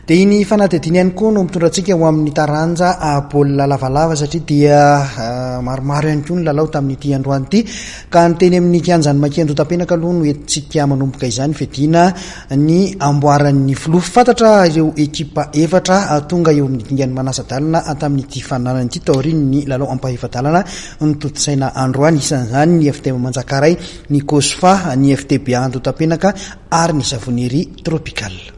Dia iny fanadihadiana ihany koa no mitondra antsika ho amin'ny taranja baolina lavalava satria dia maromaro ihany koa ny lalao tamin'ity androany ity ka ny teny amin'ny kianjan'ny Maki Andotapenaka aloha no entintsika manomboka izany fiadiana ny amboaran'ny filoha. Fantatra ireo ekipa efatra tonga eo amin'ny dingan'ny manasa-dalana tamin'ity faninanana ity taorian'ny lalao ampahefa-dalana notontosaina androany. Isan'izany ny FTM Manjakaray, ny Cosfa, ny FTBA Andotapenaka ary ny Savonnerie Tropicale.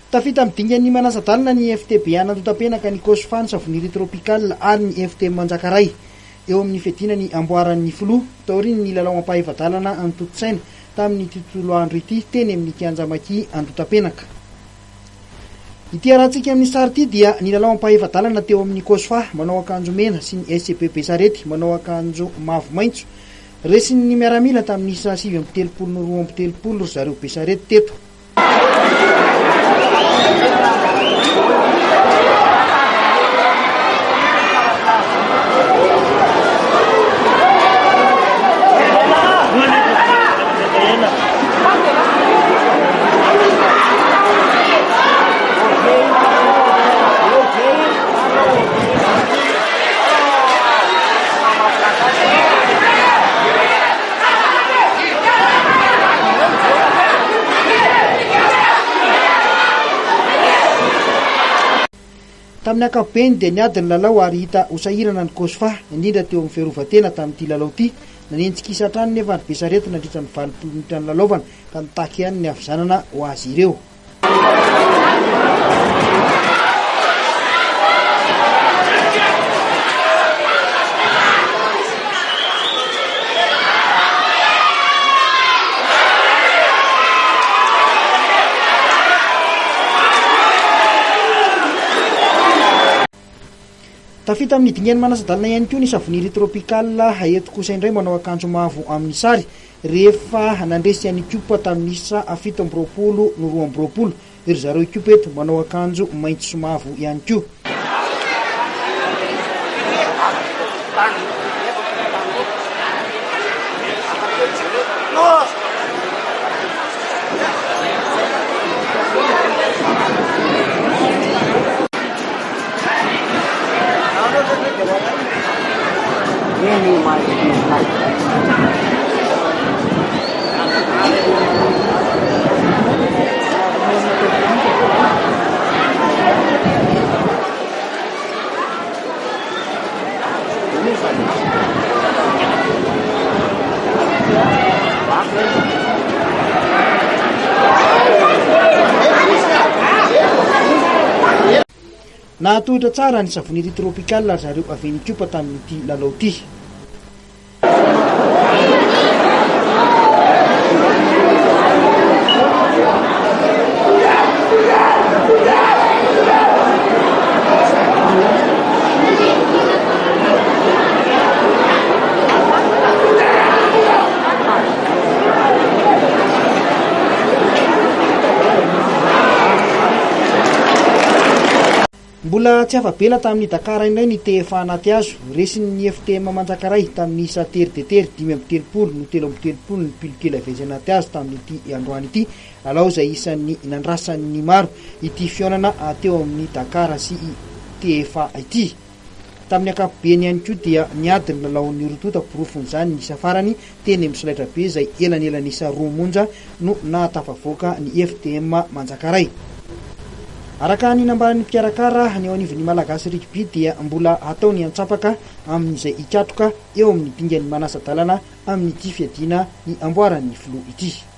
Tafita amin'ny dingan'ny manasa-dalana ny FTB Anantotapenaka, ny Cosfa, ny Savonnerie Tropicale ary ny FTM Manjakaray. Eo amin'ny fiadiana ny amboaran'ny filoha, taorian'ny lalao ampahefa-dalana notontosaina tamin'ity tontolo andro ity teny amin'ny kianja Maki Andotapenaka. Ity arahantsika amin'ny sary ity dia ny lalao ampahefa-dalana teo amin'ny Cosfa, manao akanjo mena, sy ny SCB Besarety, manao akanjo mavo maitso. Resin'ny miaramila tamin'ny isa 39 no 32 ry zareo Besarety teto. Tamin'ny ankapobeny dia niady ny lalao ary hita ho sahirana ny Cosfa, indrindra teo amin'ny fiarovan-tena tamin'ity lalao ity. Nanenjika isa hatrany nefa ny Besarety nandritra ny 80 minitra nilalaovana ka nitaky ihany ny havizanana ho azy ireo. Tafita amin'ny dingan'ny manasa-dalana ihany koa ny Savonnerie Tropicale, eto kosa indray manao akanjo mavo amin'ny sary, rehefa nandresy an'i Ikopa tamin'ny isa 27 no 22. Ry zareo Ikopa eto manao akanjo maitso sy mavo ihany koa. Nahatohitra tsara ny Savonnerie Tropicale ry zareo avy any Ikopa tamin'ity lalao ity. Mbola tsy afa-bela tamin'ny Dakar indray ny TFA anaty hazo. Resin'ny FTM Manjakaray tamin'ny isa tery dia tery, 35 no 33 ny pilokely avy aiza anaty hazo tamin'ity androany ity. Lalao izay isan'ny nandrasan'ny maro ity fihaonana teo amin'ny Dakar sy TFA ity. Tamin'ny ankapobeny ihany koa dia niady ny lalaon'ny roa tonta, porofon'izany ny isa farany teny amin'ny solaitrabe izay elanelan'isa roa monja no nahatafavoaka ny FTM Manjakaray. Araka ny nambaran'ny mpikarakara ny eo anivon'ny Malagasy Rugby dia mbola hatao ny antsapaka amin'izay hikatroka eo amin'ny dingan'ny manasa-dalana amin'ity fiadiana ny amboaran'ny filoha ity.